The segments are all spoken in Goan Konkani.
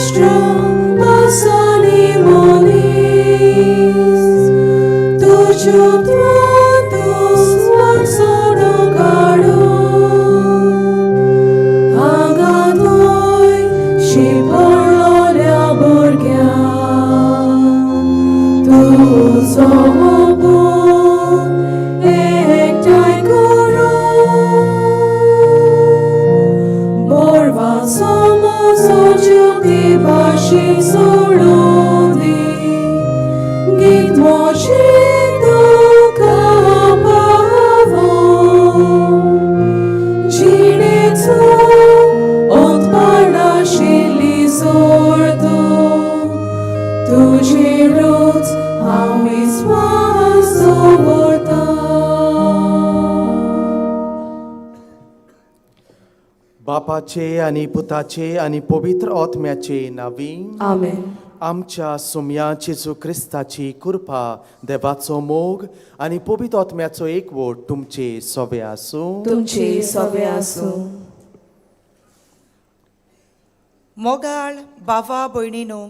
राष्ट्र, भास आनी मनीस तुज्यो तूं वारसो काडून हांगा थंय शिंपडलोल्या भुरग्यांक तुजो पूत एकठांय करून बोरवासो म्हजो ज्योती भाशेन सोडून दी गीत म्हजें तुका पावोवं जिणेचो अंत पाडनाशिल्ली जोड तूं तुजेरूच हांव विस्वास दवरतां. बापाचे आनी पुताचे आनी पवित्र आत्म्याचे नांवी. आमेन. आमच्या सुम्या जेजू क्रिस्ताची कृपा, देवाचो मोग आनी पवित्र आत्म्याचो एकवट तुमचे सोबे आसूं. तुमचे सोबे आसूं. मोगाळ बाबा भयणीनो,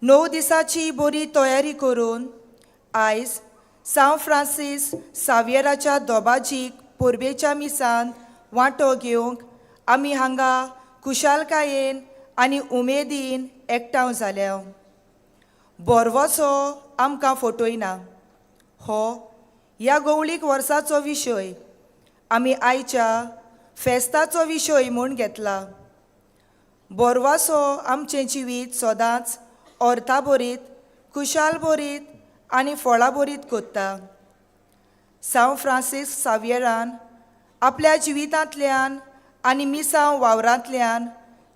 9 दिसाची बरी तयारी करून आयज सांव फ्रांसीस सावयराच्या दोबाजीक परबेच्या मिसान वांटो घेवंक आमी हांगा खुशालकायेन आनी उमेदीन एकठांय जाल्या. बोरवसो आमकां फटयना हो ह्या गवळीक वर्साचो विशय आमी आयच्या फेस्ताचो विशय म्हूण घेतला. बोरवासो आमचें जिवीत सदांच अर्थाभरीत, खुशालभरीत आनी फळाभरीत करता. सांव फ्रांसीस सावयरान आपल्या जिवितांतल्यान आनी मिसांव वावरांतल्यान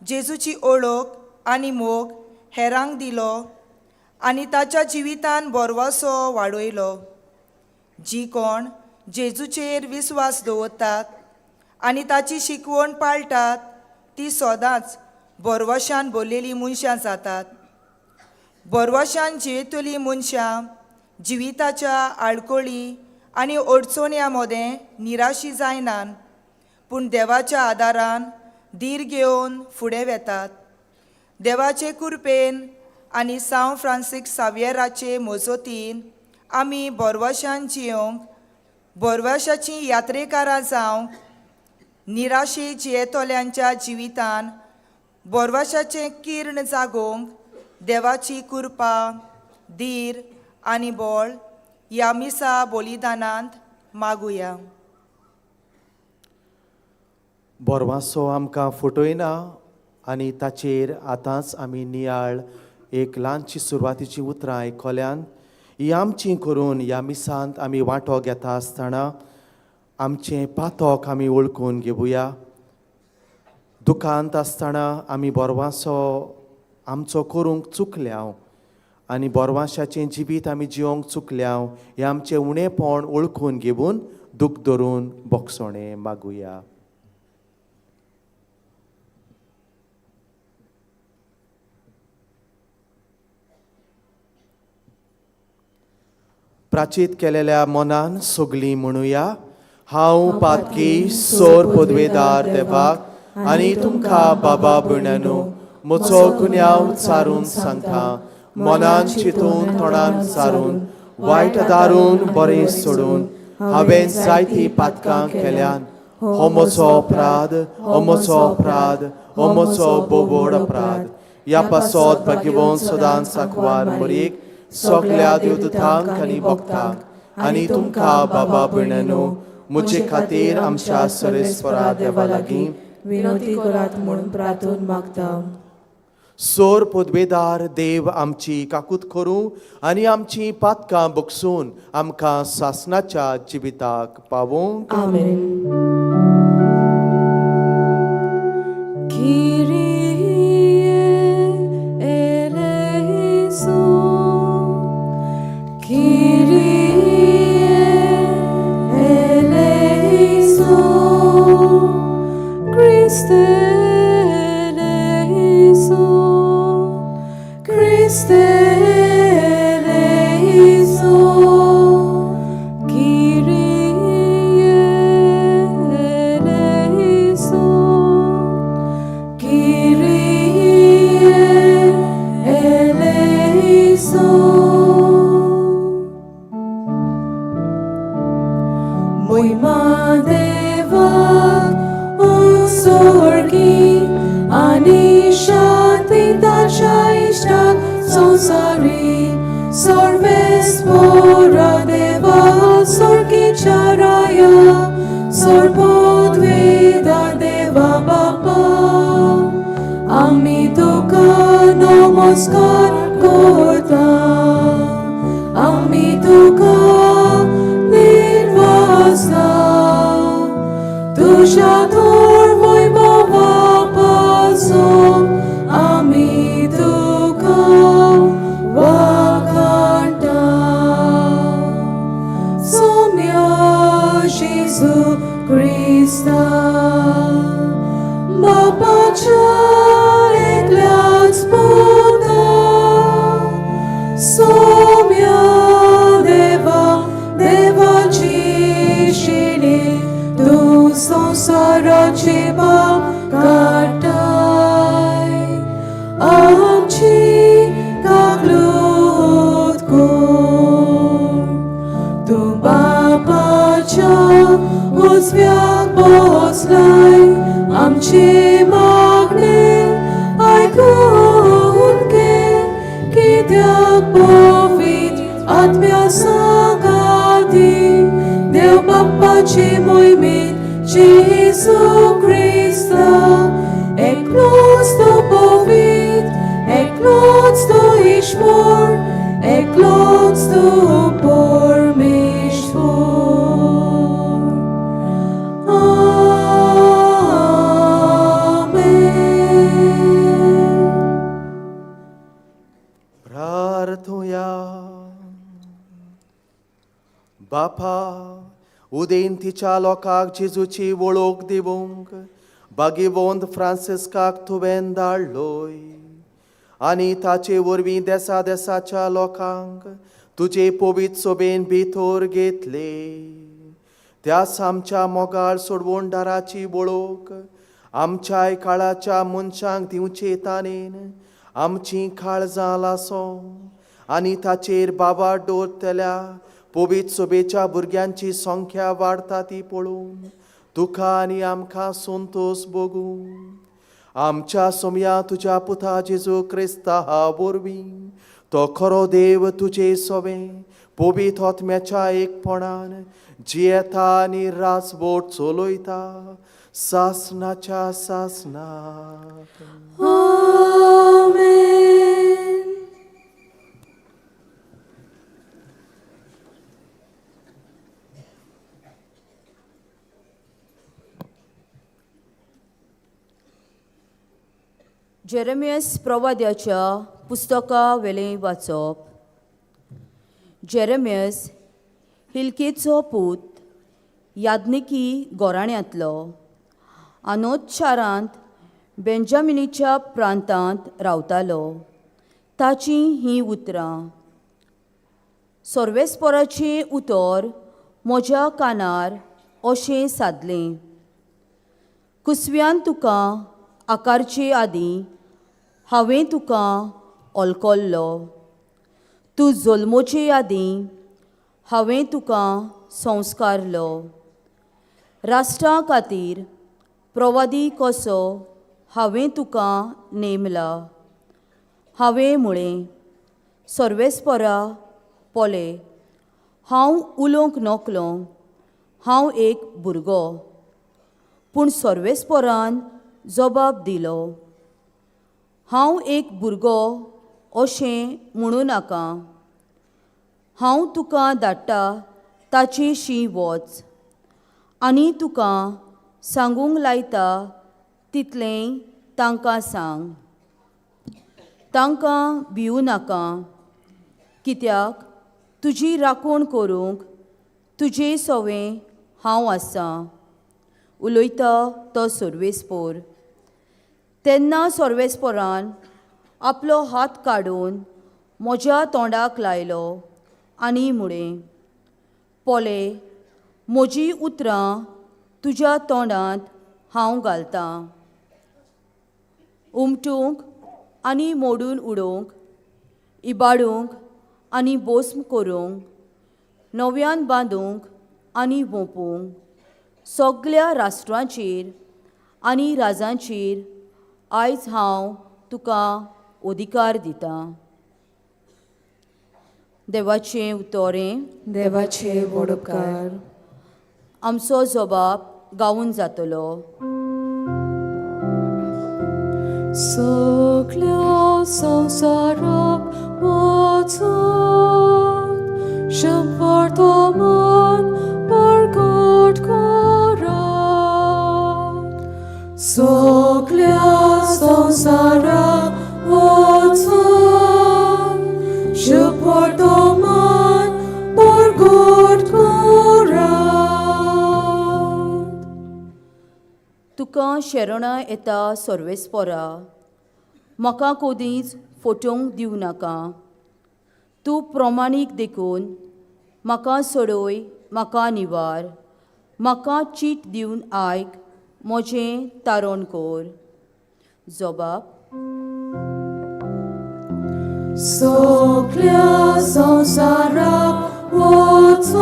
जेजूची ओळख आनी मोग हेरांक दिलो आनी ताच्या जिवितान बोरवासो वाडयलो. जी कोण जेजूचेर विस्वास दवरतात आनी ताची शिकवण पाळटात ती सदांच बोरवशान भरलेलीं मनशां जातात. बोरवशान जियेतलीं मनशां जिविताच्या आडखळी आनी अडचण्या मदें निराशी जायनात, पूण देवाच्या आदारान धीर घेवन फुडें वेतात. देवाचे कृपेन आनी सांव फ्रांसीस सावयराचे मजतीन आमी बोरवशान जियोंक, बोरवशाचीं यात्रेकारां जावंक, निराशे जियेतल्यांच्या जिवितान बोरवाशाचें किर्ण जागोवंक देवाची कृपा, धीर आनी बळ ह्या मिसा बलिदानांत मागुया. बोरवासो आमकां फटयना आनी ताचेर आतांच आमी नियाळ एक ल्हानशी सुरवातीची उतरां आयकल्यान. ही आमची करून ह्या मिसांत आमी वांटो घेता आसतना आमचें पातक आमी वळखून घेवया. दुकांत आसतना आमी बोरवासो आमचो करूंक चुकल्या आनी बोरवाशाचें जिवीत आमी जिवंक चुकल्या हें आमचें उणेपण वळखून घेवन दूख धरून बोगसणें मागुया. प्राचीत केलेल्या मनान सगळीं म्हणुया, हांव पातकी सोर पदवेदार देवाक आनी तुमकां बाबा भयणांनो म्हजो गुन्यांव चारून सांगता. मनान चिंतून, तोंडान सारून, वायट दारून बरें सोडून हांवें जायतीं पातकां केल्यान. हो म्हजो अपराध, हो म्हजो अपराध, हो म्हजो बोबोड अपराध. ह्या पासत भाग्यवंत सदांच साकवार मरीक, सगल्या देवदूतांक आनी भक्तांक आनी तुमकां बाबा भयणांनो म्हजे खातीर आमच्या सरेस्वरा देवा लागीं विनंती करात म्हणून प्रार्थून मागता. सोर पदवेदार देव आमची काकूत करूं आनी आमची पातकां बगसून आमकां सासनाच्या जिविताक पावोवंक. आमेन. Kyrie eleison, Kyrie eleison, Christe eleison, Christe eleison, Kyrie eleison, Kyrie आमच्या इश्टाक संवसारी सर्वेस्पोरा देवा सोर्कीच्या राया सोर्पोद्वेदा देवा बापा आमी तुका नमस्कार करता आमी तुका निर्वासा तुज्या थोर वैभवा पासून आमी तुका वाखाणटा सोम्या जेजू क्रिस्ता बापाच्या एकल्याच पुता सोम्या देवा देवाची शिणी तूं संवसाराची पाप काडटाय आमची काकलूत कोर तूं बापाच्या उजव्याक बसलाय आमची मागणी आयकून घे कित्याक पवित्र आत्म्या सांगाती देव बाप्पाची मोहिमेत जेजू क्रिस्ता एकलोच तो पवित्र एकलोच तो ईश्वर एकलोच तो परमेश्वर. आमेन. प्रार्थुया. बापा, उदेंतीच्या लोकांक जेजूची वळख दिवंक बागीवंत फ्रांसिस्काक तुवें धाडलोय आनी ताचे वरवीं देसा देसाच्या लोकांक तुजे पवित्र सोबेन भितर घेतले. त्याच आमच्या मोगाळ सोडवणदाराची वळख आमच्याय काळाच्या मनशांक दिवचे ताणेन आमचीं काळजां लासो आनी ताचेर बाबा दवरतल्या पवित्र सोबेच्या भुरग्यांची संख्या वाडटा ती पळोवन तुका आनी आमकां संतोश भोगूं. आमच्या सोमया तुज्या पुता जेजू क्रिस्ता वरवीं, तो खरो देव तुजे सोवे पवित्र आत्म्याच्या एकपणान जियेता आनी रासबोट चलयता सासनाच्या सासनाक. आमेन. जेरेमियस प्रवाद्याच्या पुस्तका वेलें वाचप. जेरेमियस हिल्केचो पूत याज्ञिकी गोराण्यांतलो आनोद शारांत बेंजामिनीच्या प्रांतांत रावतालो. ताचीं हीं उतरां. सर्वेस्पोराचें उतर म्हज्या कानार अशें सादलें. कुसव्यान तुका आकारचे आदीं हांवें तुका ओलकोल्लो. तूं जल्मोचे आदीं हांवें तुका संस्कारलो. राष्ट्रा खातीर प्रवादी कसो हांवें तुका नेमला. हांवें म्हळें, सर्वेस्परा पोले, हांव उलोवंक नकलो, हांव एक भुरगो. पूण सर्वेस्परान जबाब दिलो, हांव एक भुरगो अशें म्हणूं नाका. हांव तुका धाडटा ताचेशी वच आनी तुका सांगूंक लायता तितलेंय तांकां सांग. तांकां भिवू नाका, कित्याक तुजी राखण करूंक तुजे सवें हांव आसां, उलयता तो सर्वेस्पोर. तेन्ना सर्वेस्पोरान आपलो हात काडून म्हज्या तोंडाक लायलो आनी म्हळें, पोले, म्हजीं उतरां तुज्या तोंडांत हांव घालतां. उमटूंक आनी मोडून उडोवंक, इबाडूंक आनी बोस्म करूंक, नव्यान बांदूंक आनी वोंपूंक, सगल्या राष्ट्रांचेर आनी राजांचेर आयज हांव तुका अधिकार दिता. देवाचें उतोरें. देवाचे वडपकार. आमचो जबाब गावून जातलो. सगल्या संवसाराक वचत शुभवर्तमान परगट करात. सगल्या संवसाराक वचत शुभवर्तमान परगट करात. तुका शरणां येता सर्वेस्पोरा, म्हाका कोदींच फटोवंक दिवं नाका. तूं प्रमाणीक देखून म्हाका सोडय, म्हाका निवार. म्हाका चीट दिवन आयक, म्हजें तारण कर. जबाब. सगल्या संवसाराक वचत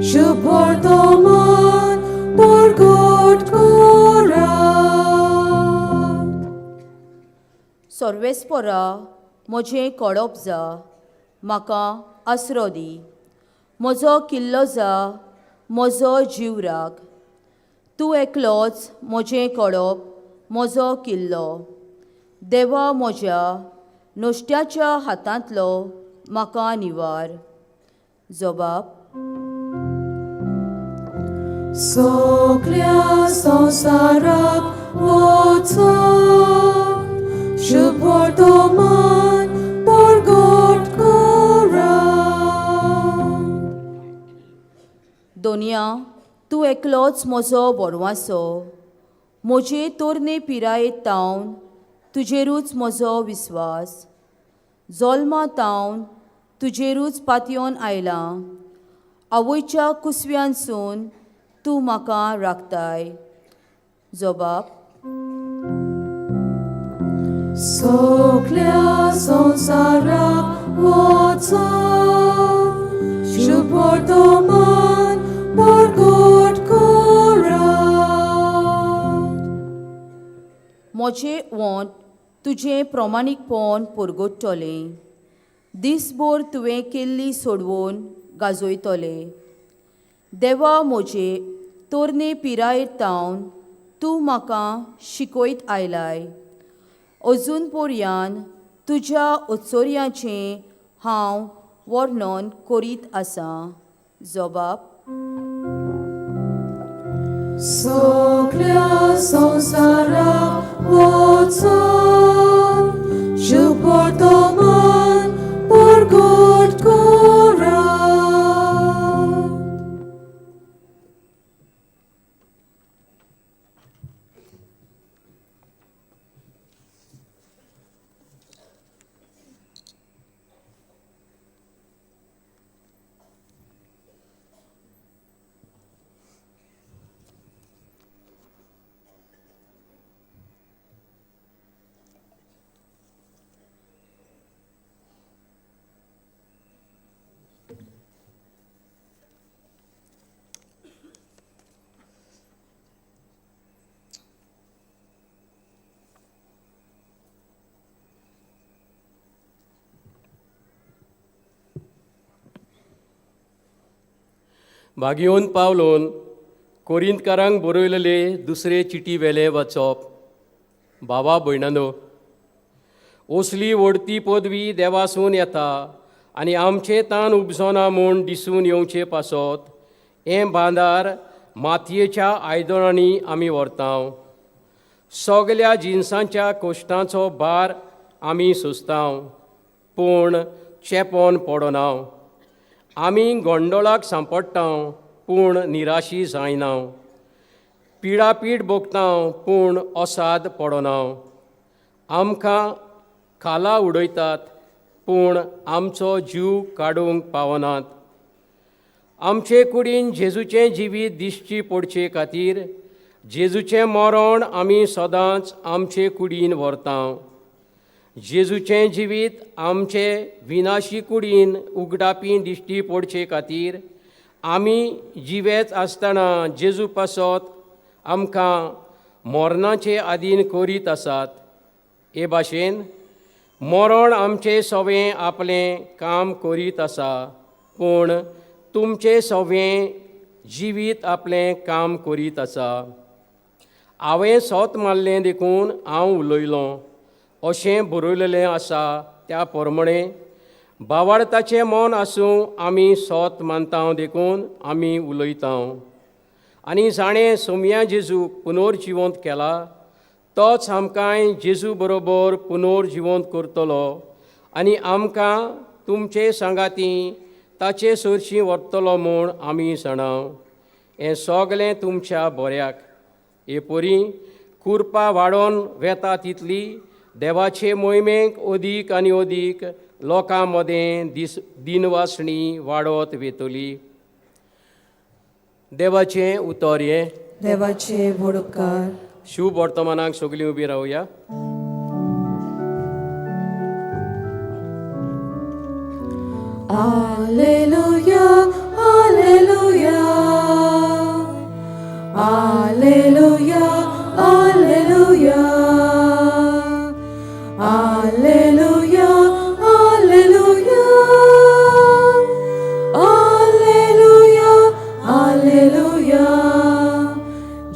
शुभवर्तमान परगट करात. सर्वेस्पोरा, म्हजें कडप जा, म्हाका आसरो दी. म्हजो किल्लो जा, म्हजो जीव राख. तूं एकलोच म्हजें कडप, म्हजो किल्लो. देवा म्हज्या, नुस्त्याच्या हातांतलो म्हाका निवार. जबाब. सगल्या संवसाराक वचत शुभवर्तमान परगट करात. दोनया, तूं एकलोच म्हजो बोरवासो. म्हजे तरणे पिरायेत तावन तुजेरूच म्हजो विस्वास. जल्मा तावन तुजेरूच पातयेवन आयलां. आवयच्या कुसव्यानसून तूं म्हाका राखताय. जबाब. सगल्या संवसाराक वचत शुभवर्तमान परगट करात. म्हजें वोंट तुजें प्रमाणीकपण परगट्टलें. दीसभर तुवें केल्ली सोडवून गाजयतले. देवा म्हजे, तरणे पिरायेर तावन तूं म्हाका शिकयत आयलाय. अजून पर्यान तुज्या उत्सर्याचें हांव वर्णन करीत आसां. जबाब. सगल्या संवसाराक वचत शुभवर्तमान परगट करात. भागयोन पावलोन कोरिंतकारांक बरयलेले दुसरे चिटी वेले वाचप. बाबा भयणानो, असली व्हडती पदवी देवासून येता आनी आमचें तान उपजोना म्हूण दिसून येवचे पासत हें बांदार मातयेच्या आयदनांनी आमी व्हरता. सगल्या जिनसांच्या कोश्टांचो भार आमी सोंसता, पूण चेपोन पडना. आमी गोंडोळाक सांपडटा, पूण निराशी जायना. पिडापीड भोगता, पूण असाद पडना. आमकां खाला उडयतात, पूण आमचो जीव काडूंक पावनात. आमचे कुडीन जेजूचें जिवीत दिश्टी पडचे खातीर जेजूचें मरण आमी सदांच आमचे कुडीन व्हरता. जेजूचें जिवीत आमचे विनाशी कुडीन उगडापी दिश्टी पडचे खातीर आमी जिवेच आसतना जेजू पासत आमकां मरणाचे आदीन करीत आसात. हे भाशेन मरण आमचें सवें आपलें काम करीत आसा, पूण तुमचें सवें जिवीत आपलें काम करीत आसा. हांवें सोत मारलें देखून हांव उलयलों अशें बरयलेलें आसा. त्या प्रमाणें बावाडताचें मन आसूं आमी सोत मानता देखून आमी उलयता. आनी जाणें सोमया जेजूक पुनर्जिवंत केला तोच आमकांय जेजू बरोबर पुनर्जिवंत करतलो आनी आमकां तुमचे सांगाती ताचे सरशी व्हरतलो म्हूण आमी जाणाव. हें सगलें तुमच्या बऱ्याक. हे परी कुरपा वाडोवन वेता तितली देवाचे मोहिमेक अदीक आनी अदीक लोकां मदें दीस दिनवासणी वाडत वेतली. देवाचें उतर हें. देवाचे व्हड उपकार. शुभ वर्तमानाक सगळीं उबी रावया. Alleluia, Alleluia, Alleluia, Alleluia, Alleluia, Alleluia, Alleluia, Alleluia.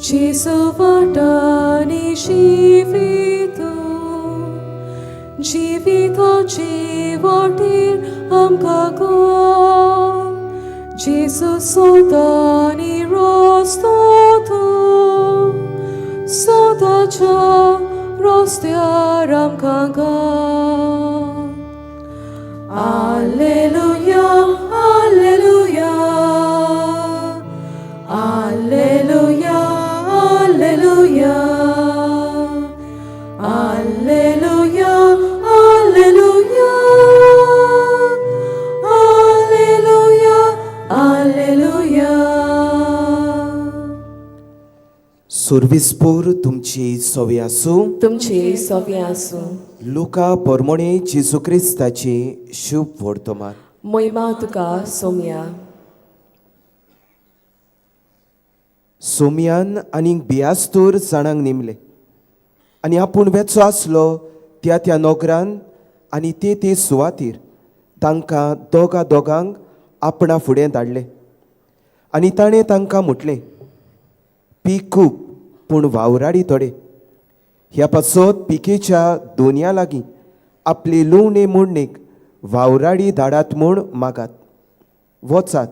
Gesù वाटानी जिवितो जिविताची वाटेर आमकां घाल. जेजू सोदानी रस्तो तो सदाच्या रस्त्यार आमकां घाल. Alleluia, Alleluia, Alleluia, Alleluia, Alleluia, Alleluia, Alleluia, Alleluia. सुर्विसपूर तुमची सोवी आसूं. तुमची सोवी आसूं. लुका पोरमोणे जेजू क्रिस्ताची शुभ वर्तमान. मोहिमा तुका सोमया. सोमयान आनीक बियास्तूर जाणांक नेमले आनी आपूण वेचो आसलो त्या त्या नोकरान आनी ते ते सुवातीर तांकां दोगा दोगांक आपणा फुडें धाडले. आनी ताणें तांकां म्हटलें, पीक खूब पूण वावराडी थोडे. ह्या पासत पिकेच्या दोनया लागीं आपली लुवणे मोडणेक वावराडी धाडात म्हूण मागात. वचात,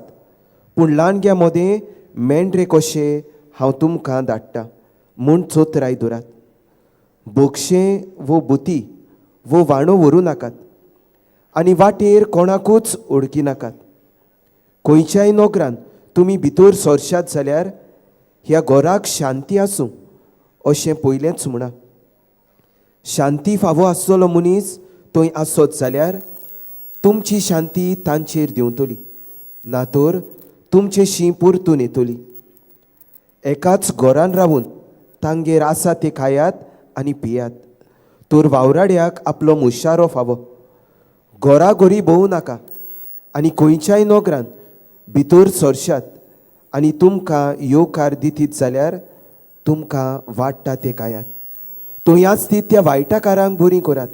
पूण ल्हानग्या मदें मेंढरे कशे हांव तुमकां धाडटा म्हूण चोतराय दवरात. बोगशें वो बुती वो वाणो व्हरूं नाकात आनी वाटेर कोणाकूच ओळखी नाकात. खंयच्याय नोकरान तुमी भितर सरशात जाल्यार ह्या घराक शांती आसूं अशें पयलेंच म्हणा. शांती फावो आसतलो मनीस थंय आसत जाल्यार तुमची शांती तांचेर देंवतली, ना तर तुमचे शीं परतून येतली. एकाच घरान रावून तांगेर आसा ते खायात आनी पियात, तर वावराड्याक आपलो मुशारो फावो. घराघरी भोंवू नाका आनी खंयच्याय नोकरान भितर सरशात आनी तुमकां येवकार दितीत जाल्यार तुमकां वाडटा ते खायात. थंय आसती त्या वायटाकारांक बरी करात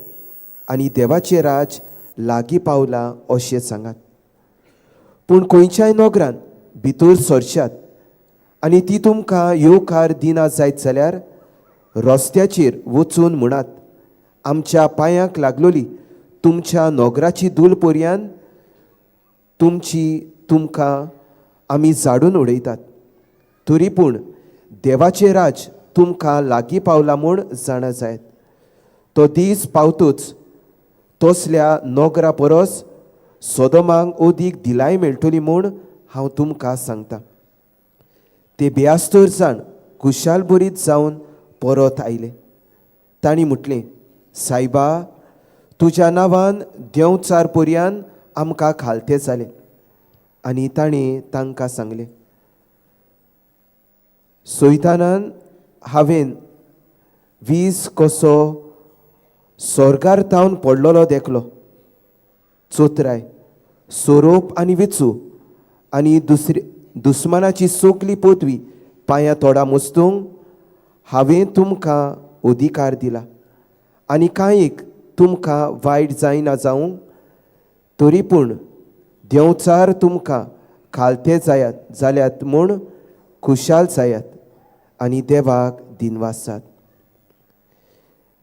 आनी देवाचें राज लागीं पावलां अशें सांगात. पूण खंयच्याय नोकरान भितर सरशात आनी ती तुमकां येवकार दिना जायत जाल्यार रस्त्याचेर वचून म्हणात, आमच्या पांयांक लागलोली तुमच्या नोगराची धूल पर्यान तुमची तुमकां आमी झाडून उडयतात. तरी पूण देवाचें राज तुमकां लागीं पावलां म्हूण जाणा जायत. तो दीस पावतूच तसल्या नोगरा परस सोदोमांक अदीक दिलाय मेळटली म्हूण हांव तुमकां सांगता. ते बेयास्तर जाण खुशालभरीत जावन परत आयले. तांणी म्हटलें, सायबा, तुज्या नांवान देंवचार पर्यान आमकां खालते जाले. आनी ताणें तांकां सांगलें, सैतानान हांवें वीज कसो सोर्गार तावन पडलेलो देखलो. चोतराय सोरोप आनी विचू आनी दुसरी दुस्मानाची सोकली पदवी पांयां तोडा मुस्तूंक हांवें तुमकां अधिकार दिला आनी कांय एक तुमकां वायट जायना जावं तरी पूण देंवचार तुमकां खालते जायात जाल्यात म्हूण खुशाल जायात आनी देवाक दिनवासात.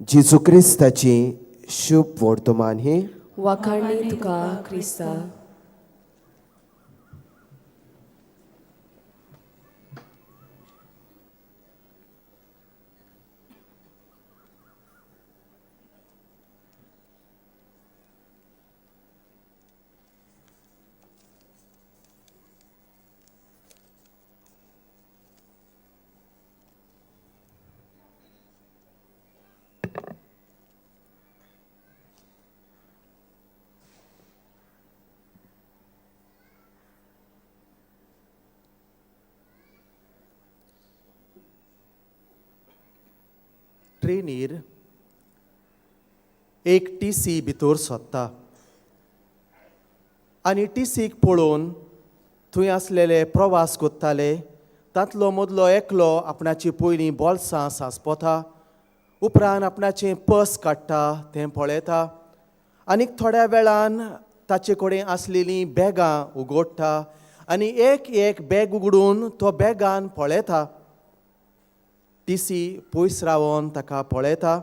जेजू क्रिस्ताची शुभ वर्तमान हें. वाखाणणी तुका क्रिस्ता. ट्रेनीर एक टीसी भितर सोदता आनी टीसीक पळोवन थंय आसलेले प्रवास कोत्ताले तांतलो मदलो एकलो आपणाची पयलीं बोल्सां सांसपोता, उपरांत आपणाचें पर्स काडटा तें पळयता आनीक थोड्या वेळान ताचे कडेन आसलेलीं बॅगां उगडटा आनी एक एक बॅग उगडून तो बॅगान पळयता. टीसी पयस रावन ताका पळयता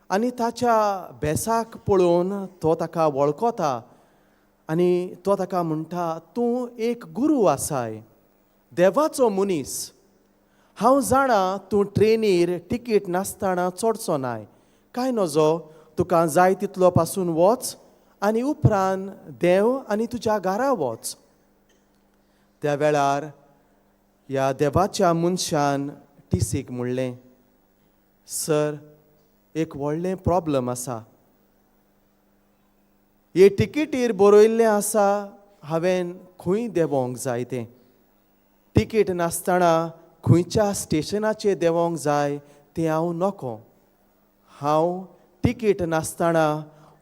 आनी ताच्या बेसाक पळोवन तो ताका वळखता आनी तो ताका म्हणटा, तूं एक गुरू आसाय, देवाचो मनीस, हांव जाणा तूं ट्रेनीर तिकीट नासतना चडचो नाय, कांय नजो, तुका जाय तितलो पासून वच आनी उपरांत देंव आनी तुज्या घरा वच. त्या वेळार ह्या देवाच्या मनशान टीसीक म्हणलें, सर, एक व्हडलें प्रॉब्लम आसा. हे तिकेटीर बरयल्लें आसा हांवें खंय देंवोंक जाय तें, तिकेट नासतना खंयच्या स्टेशनाचेर देंवोंक जाय तें हांव नको, हांव तिकेट नासतना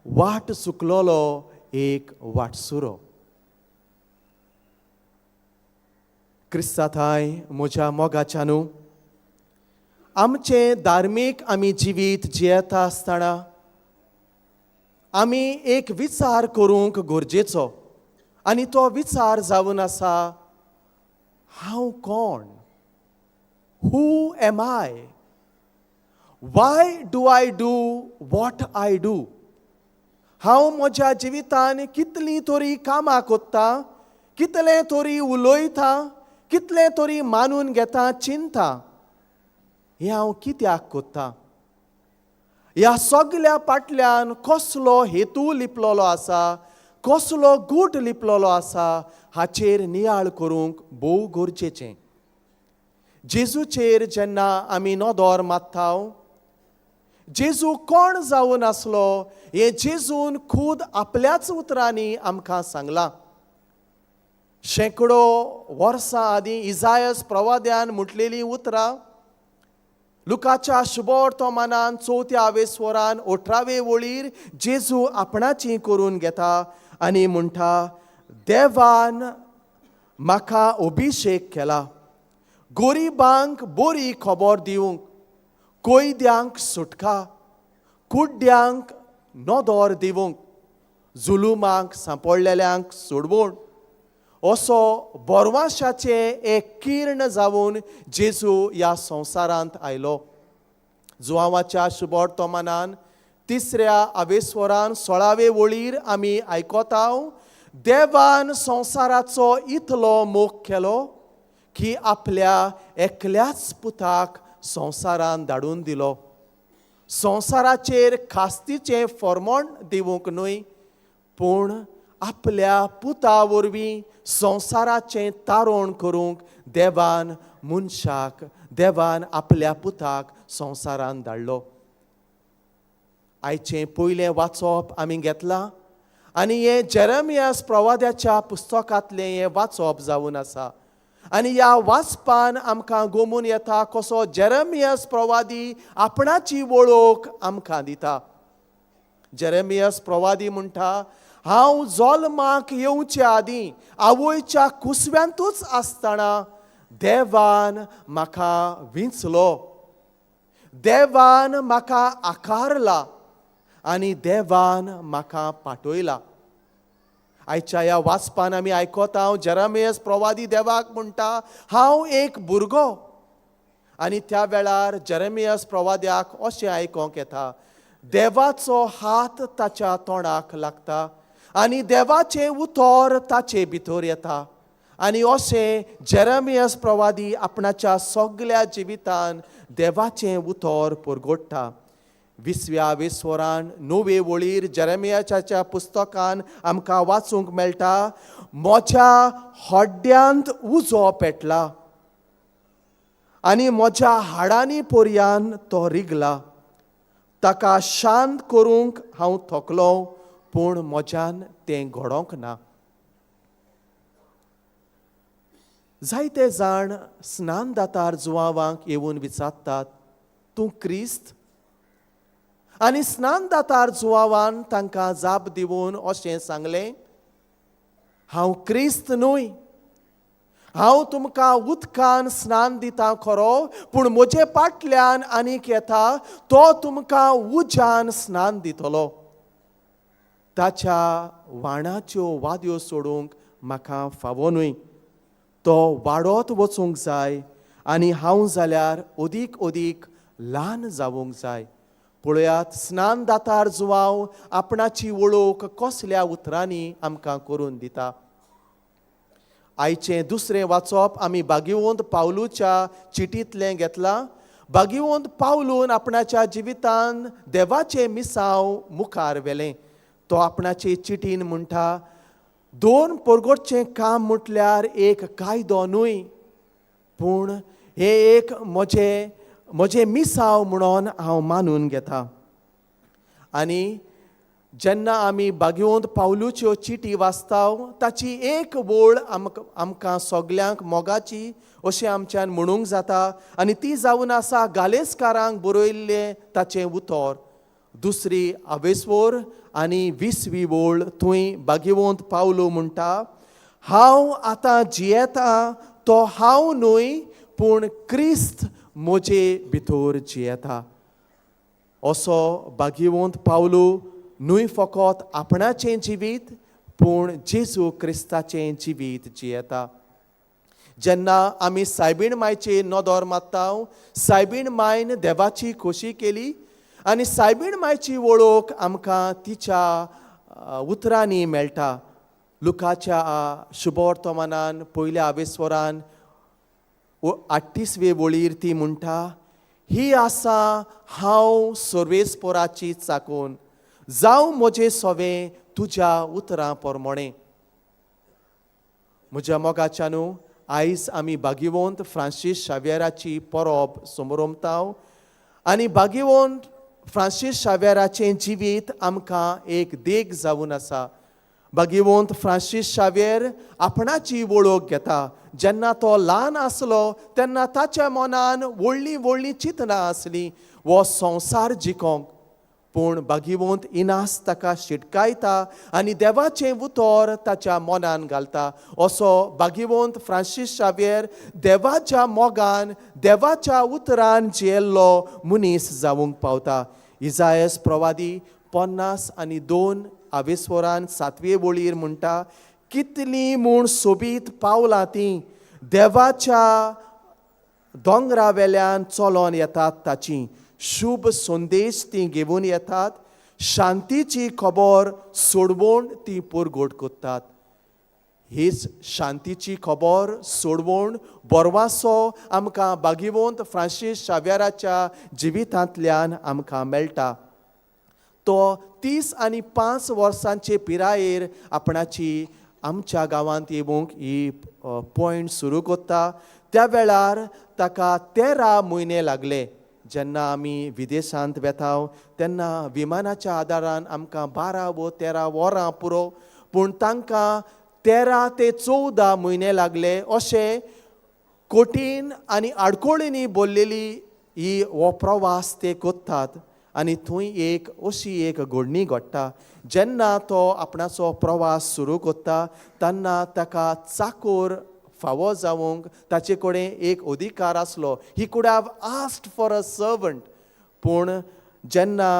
वाट चुकलोलो एक वाटसुरो. क्रिस्ता थांय म्हज्या मोगाच्या न्हू, आमचें धार्मीक आमी जिवीत जियेता आसतना आमी एक विचार करूंक गरजेचो आनी तो विचार जावन आसा, हांव कोण? Who am I? Why do I do what I do? हांव म्हज्या जिवितान कितलीं तरी कामां कोत्ता, कितलें तरी उलयता, कितलें तरी मानून घेता, चिंता, हें हांव कित्याक कोत्ता? ह्या सगल्या फाटल्यान कसलो हेतू लिपलोलो आसा, कसलो गूट लिपलोलो आसा हाचेर नियाळ करूंक भोव गरजेचें. जेजूचेर जेन्ना आमी नदर मारता, जेजू कोण जावन आसलो हें जेजून खूद आपल्याच उतरांनी आमकां सांगलां. शेंकडो वर्सां आदीं इजायस प्रवाद्यान म्हटलेलीं उतरां लुकाच्या शुभवर्तमानान चवथ्या आवेस्वरान 18वे वळीर जेजू आपणाची करून घेता आनी म्हणटा, देवान म्हाका अभिशेक केला गरिबांक बरी खबर दिवंक, कोयद्यांक सुटका, कुड्ड्यांक नदर दिवंक, जुलुमांक सांपडलेल्यांक सोडवण, असो बोरवाशाचें एक किर्ण जावन जेजू ह्या संवसारांत आयलो. जुवांवाच्या शुभवर्तमानान 3ऱ्या आवेस्वरान 16वे वळीर आमी आयकता, देवान संवसाराचो इतलो मोग केलो की आपल्या एकल्याच पुताक संवसारान धाडून दिलो, संवसाराचेर खास्तीचें फॉर्मोण दिवंक न्हय, पूण आपल्या पुता वरवीं संवसाराचें तारण करूंक देवान मनशाक, देवान आपल्या पुताक संवसारान धाडलो. आयचें पयलें वाचप आमी घेतलां आनी हें जेरेमियास प्रवाद्याच्या पुस्तकांतलें हें वाचप जावन आसा आनी ह्या वाचपान आमकां गोमून येता कसो जेरेमियास प्रवादी आपणाची वळख आमकां दिता. जेरेमियास प्रवादी म्हणटा, हांव जल्माक येवचे आदीं आवयच्या कुसव्यांतूच आसतना देवान म्हाका विंचलो, देवान म्हाका आकारला, आनी देवान म्हाका पाठयला. आयच्या ह्या वाचपान आमी आयकता जेरेमियस प्रवादी देवाक म्हणटा, हांव एक भुरगो. आनी त्या वेळार जेरेमियस प्रवाद्याक अशें आयकोंक येता, देवाचो हात ताच्या तोंडाक लागता आनी देवाचें उतर ताचे भितर येता. आनी अशें जेरेमियस प्रवादी आपणाच्या सगल्या जिवितान देवाचें उतर परगोडटा. विसव्या विस्वरान णवे वळीर जेरेमियाच्या पुस्तकान आमकां वाचूंक मेळटा, म्हज्या हड्ड्यांत उजो पेटला आनी म्हज्या हाडांनी पर्यान तो रिगला. ताका शांत करूंक हांव थकलो, पूण म्हज्यान तें घडोवंक ना. जायते जाण स्नानदातार जुवांवांक येवन विचारतात, तूं क्रिस्त? आनी स्नानदातार जुवांवान तांकां जाप दिवन अशें सांगलें, हांव क्रिस्त न्हय. हांव तुमकां उदकान स्नान दिता खरो, पूण म्हजे फाटल्यान आनीक येता तो तुमकां उज्यान स्नान दितलो. ताच्या वाणाच्यो वाद्यो सोडूंक म्हाका फावो न्हय. तो वाडत वचूंक जाय आनी हांव जाल्यार अदीक अदीक ल्हान जावंक जाय. पळयात, स्नानदातार जुवांव आपणाची वळख कसल्या उतरांनी आमकां करून दिता. आयचें दुसरें वाचप आमी भाग्यवंत पावलूच्या चिटींतलें घेतलां. भाग्यवंत पावलून आपणाच्या जिवितान देवाचें मिसांव मुखार व्हेलें. तो आपणाचे चिटीन म्हणटा, दोन परगटचें काम म्हटल्यार एक कायदो न्हय, पूण हें एक म्हजें म्हजें मिसांव म्हणून हांव मानून घेता. आनी जेन्ना आमी भाग्यवंत पावलूच्यो चिटी वाचता, ताची एक वळ आमकां सगल्यांक मोगाची अशें आमच्यान म्हणूंक जाता, आनी ती जावन आसा गालेस्कारांक बरयल्लें ताचें उतर. दुसरी आवेस्वोर आनी विसवी वळ, थंय भाग्यवंत पावलू म्हणटा, हांव आतां जियेता तो हांव न्हय, पूण क्रिस्त म्हजे भितर जियेता. असो भाग्यवंत पावलू न्हय फकत आपणाचें जिवीत, पूण जेजू क्रिस्ताचें जिवीत जियेता. जेन्ना आमी सायबीण मायचेर नदर मारता, सायबीण मायन देवाची खोशी केली आनी सायबीण मायची वळख आमकां तिच्या उतरांनी मेळटा. लुकाच्या शुभवर्तमानान पयल्या आवेस्वरान 38वे वळीर ती म्हणटा, ही आसा हांव सर्वेस्पोराची चाकून, जावं म्हजें सोवें तुज्या उतरां प्रमाणें. म्हज्या मोगाच्या न्हू, आयज आमी भाग्यवंत फ्रांसीस शाव्येराची परब समरोमता आनी भाग्यवंत फ्रांसीस शाव्येराचें जिवीत आमकां एक देख जावन आसा. भाग्यवंत फ्रांसीस शाव्येर आपणाची वळख घेता. जेन्ना तो ल्हान आसलो तेन्ना ताच्या मनान व्हडलीं व्हडलीं चिंतनां आसलीं हो संवसार जिखोंक, पूण भाग्यवंत इनास ताका शिटकायता आनी देवाचें उतर ताच्या मनान घालता. असो भाग्यवंत फ्रांसीस शाव्येर देवाच्या मोगान देवाच्या उतरान जियेल्लो मनीस जावंक पावता. इजायस प्रवादी 52 आवेस्वरान 7वे वळीर म्हणटा, कितलीं म्हूण सोबीत पावलां तीं देवाच्या दोंगरा वेल्यान चलोन येतात, ताची शुभ संदेश ती घेवन येतात, शांतीची खबर सोडवण ती परगट करतात. हीच शांतीची खबर सोडवण बरवासो आमकां भाग्यवंत फ्रांसीस शाव्येराच्या जिवितांतल्यान आमकां मेळटा. तो 35 वर्सांचे पिरायेर आपणाची आमच्या गांवांत येवंक ही पॉयंट सुरू करता. त्या वेळार ताका 13 म्हयने लागले. जेन्ना आमी विदेशांत वेता तेन्ना विमानाच्या आदारान आमकां 12 वो 13 वरां पुरो, पूण तांकां 13 ते 14 म्हयने लागले. अशें कठीण आनी आडकोळींनी भरलेली ही हो प्रवास ते करतात. आनी थंय एक अशी एक घडणी घडटा. जेन्ना तो आपणाचो प्रवास सुरू करता तेन्ना ताका चाकोर फावो जावंक ताचे कडेन एक अधिकार आसलो. He could have asked for a servant, पूण जेन्ना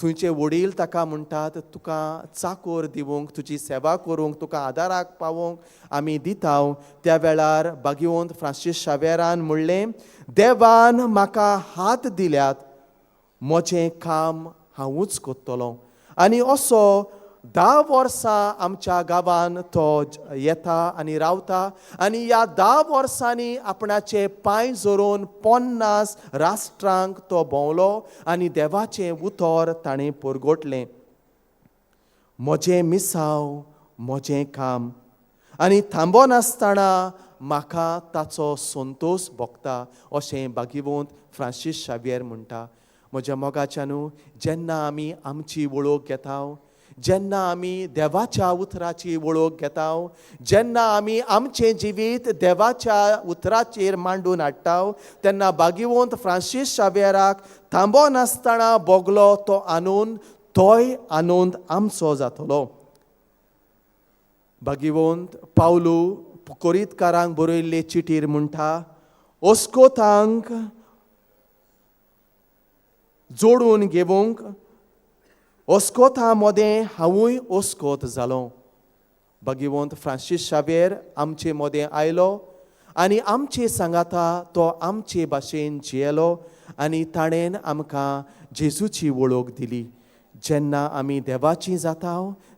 थंयचे वडील ताका म्हणटात तुका चाकोर दिवंक, तुजी सेवा करूंक, तुका आदाराक पावोवंक आमी दिता, त्या वेळार भाग्यवंत फ्रांसीस शावेरान म्हणलें, देवान म्हाका हात दिल्यात, म्हजें काम हांवूच करतलो. आनी असो 10 वर्सां आमच्या गांवान तो येता आनी रावता आनी ह्या 10 वर्सांनी आपणाचे पांय जोरून 50 राष्ट्रांक तो भोंवलो आनी देवाचें उतर ताणें परगटलें. म्हजें मिसांव म्हजें काम आनी थांबनासतना म्हाका ताचो संतोश भोगता अशें भाग्यवंत फ्रांसीस शावियर म्हणटा. म्हज्या मोगाच्यानू, जेन्ना आमी आमची वळख घेता, जेन्ना आमी देवाच्या उतराची वळख घेता, जेन्ना आमी आमचें जिवीत देवाच्या उतराचेर मांडून हाडटा, तेन्ना भाग्यवंत फ्रांसीस शावियराक थांबनासतना भोगलो तो आनंद, तोय आनंद आमचो जातलो. भाग्यवंत पावलू कोरीतकारांक बरयल्ले चिटीर म्हणटा, ओस्कोतांक जोडून घेवंक ओस्कोता मोदें हांवूय ओस्कोत जालो. भाग्यवंत फ्रांसीस शावियर आमचे मोदें आयलो आनी आमचे सांगाता तो आमचे भाशेन जियेलो आनी ताणें आमकां जेजूची वळख दिली. जेन्ना आमी देवाची जाता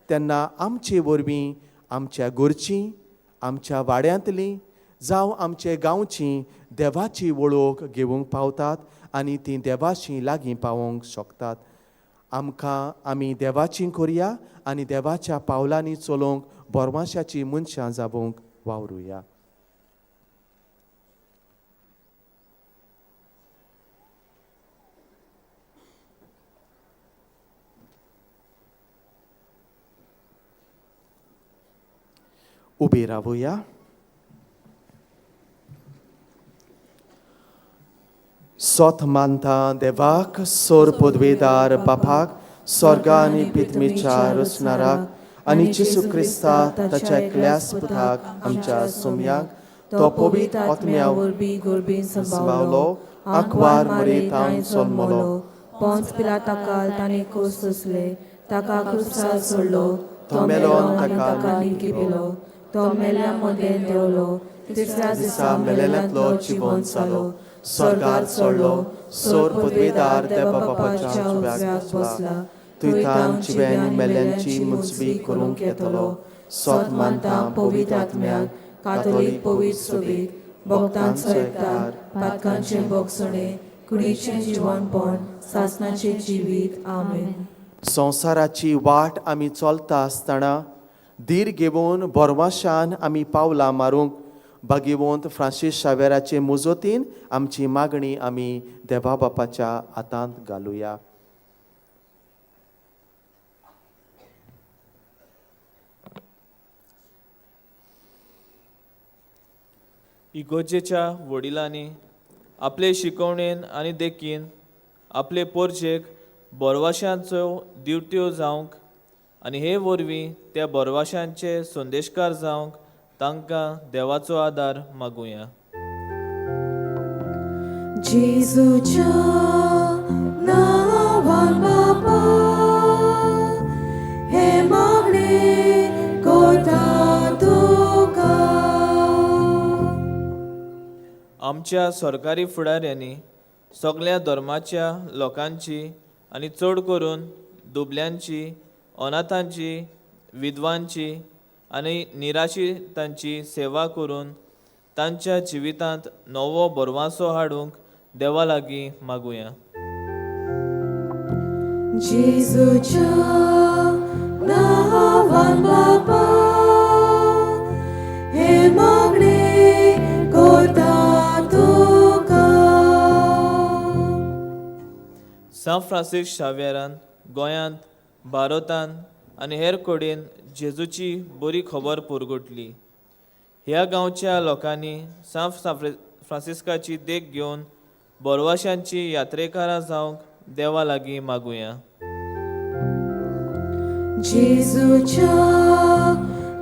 तेन्ना आमचे वरवीं आमच्या घरचीं, आमच्या वाड्यांतलीं जावं आमचे गांवची देवाची वळख घेवंक पावतात आनी ती देवाशी लागीं पावोवंक शकतात. आमकां आमी देवाची करया आनी देवाच्या पावलांनी चलोवंक बोरमाशाची मनशां जावंक वावरुया. उबी रावया. सोत मानता देवाक, सोर पदवेदार बापाक, स्वर्गा आनी पिथमीच्या रचणाराक आनी जेजू क्रिस्ता ताच्या एकल्याच पुताक आमच्या सोमयाक, तो पवित्र आत्म्या वरवीं गोरबीन सांबावलो, आंकवार मरेतान जल्मलो, पोंच पिलाताकाल ताणें कोस सोंसले, ताका क्रुसार सोडलो, तो मेलो आनी ताका लिपिलो, तो मेल्या मदें देंवलो, तिसऱ्या दिसा मेलेल्यांतलो जिवंत जालो, स्वर्गार चडलो, सोर पदवेदार देवा बापाच्या उजव्याक बसला, थंयतान जिव्या आनी मेल्यांची मुजबी करूंक येतलो. सोत मानता पवित्र आत्म्याक, कातोलीक पवित्र सोबीत, भक्तांचो एकतार, पातकांचें भोगसणें, कुडीचें जिवनपण, सासणाचें जिवीत. आमेन. संवसाराची वाट आमी चलता आसतना धीर घेवन बोरवाशान आमी पावलां मारूंक भाग्यवंत फ्रांसीस शावेराचे मुजोतीन आमची मागणी आमी देवा बापाच्या हातांत घालुया. इगोजेच्या वडिलांनी आपले शिकवणेन आनी देखीन आपले पोरजेक बोरवाशांचो दिवट्यो जावंक आनी हे वरवीं त्या बोरवाशांचे संदेशकार जावंक तांकां देवाचो आदार मागुया. जेजूच्या नांवान बापा हे मागणें करता तुका. आमच्या सरकारी फुडाऱ्यांनी सगळ्या धर्माच्या लोकांची आनी चड करून दुबल्यांची, अनाथांची, विधवांची आनी निराशितांची सेवा करून तांच्या जिवितांत नवो भरवासो हाडूंक देवा लागीं मागुया. जेजूच्या नांवान बापा हे मागणें करता तुका. सांत फ्रांसीस शावेरान गोंयांत, भारतांत आनी हेर कडेन जेजूची बरी खबर पुरगुटली. ह्या गांवच्या लोकांनी सांत फ्रांसिस्काची देख घेवन बोरवाशांची यात्रेकारां जावंक देवा लागीं मागुया. जेजूच्या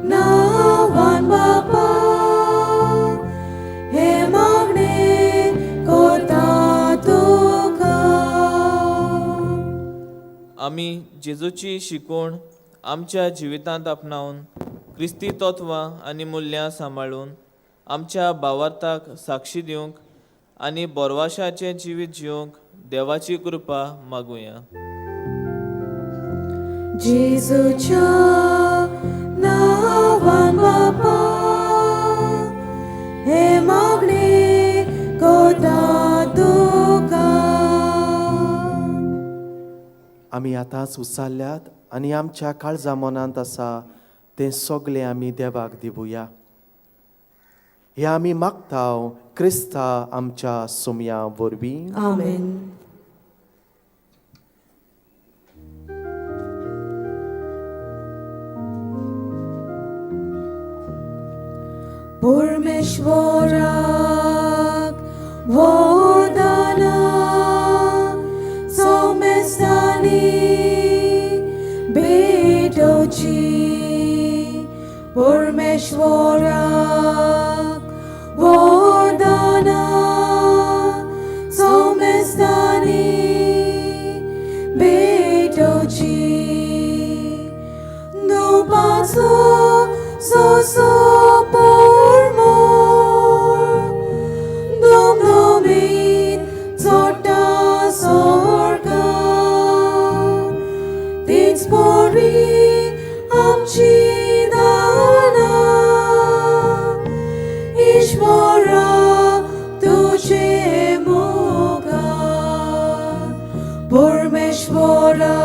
नांवान बापा हे मागणें करता तुका. आमी जेजूची शिकवण आमच्या जिवितांत आपणावन क्रिस्ती तत्वां आनी मुल्यां सांबाळून आमच्या भावार्थाक साक्षी दिवंक आनी बोरवाशाचें जिवीत जिवंक देवाची कृपा मागुया. जेजूच्या नांवान बापा हे मागणे कोता तुका. आमी आतांच उचारल्यात आनी आमच्या काळजा मनांत आसा तें सगळें आमी देवाक दिवया. हें आमी मागता क्रिस्ता आमच्या सोमया वरवीं. आमेन. परमेश्वराक वंदना सोमेस्तानी भेटोवची. परमेश्वराक वंदना सोमेस्तानी भेटोवची. दुपाचो सोसो पोरमोर दुमदुमीत चोडटा सोर्गा तीच पोरी आमची दाना ईश्वरा तुजे मुखार. परमेश्वरा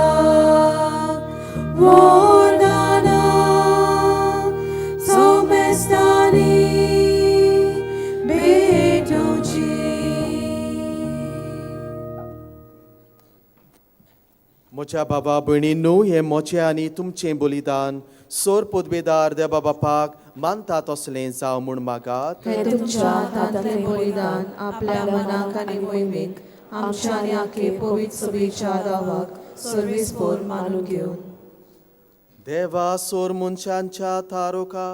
वंदना सोमेस्तानी भेटोवची. म्हज्या बाबा भयणींनू, हें म्हजें आनी तुमचें बलिदान सोर पदवेदार देवा बापाक मानता तसलें जावं म्हूण मागात. हें तुमच्या हातांतलें बलिदान आपल्या मनाक आनी मोहिमेक आमच्या आनी आखे पवित्र सभेच्या दावाक सर्वीस पोर मानून घेवन. देवा सोर मनशांच्या तारोका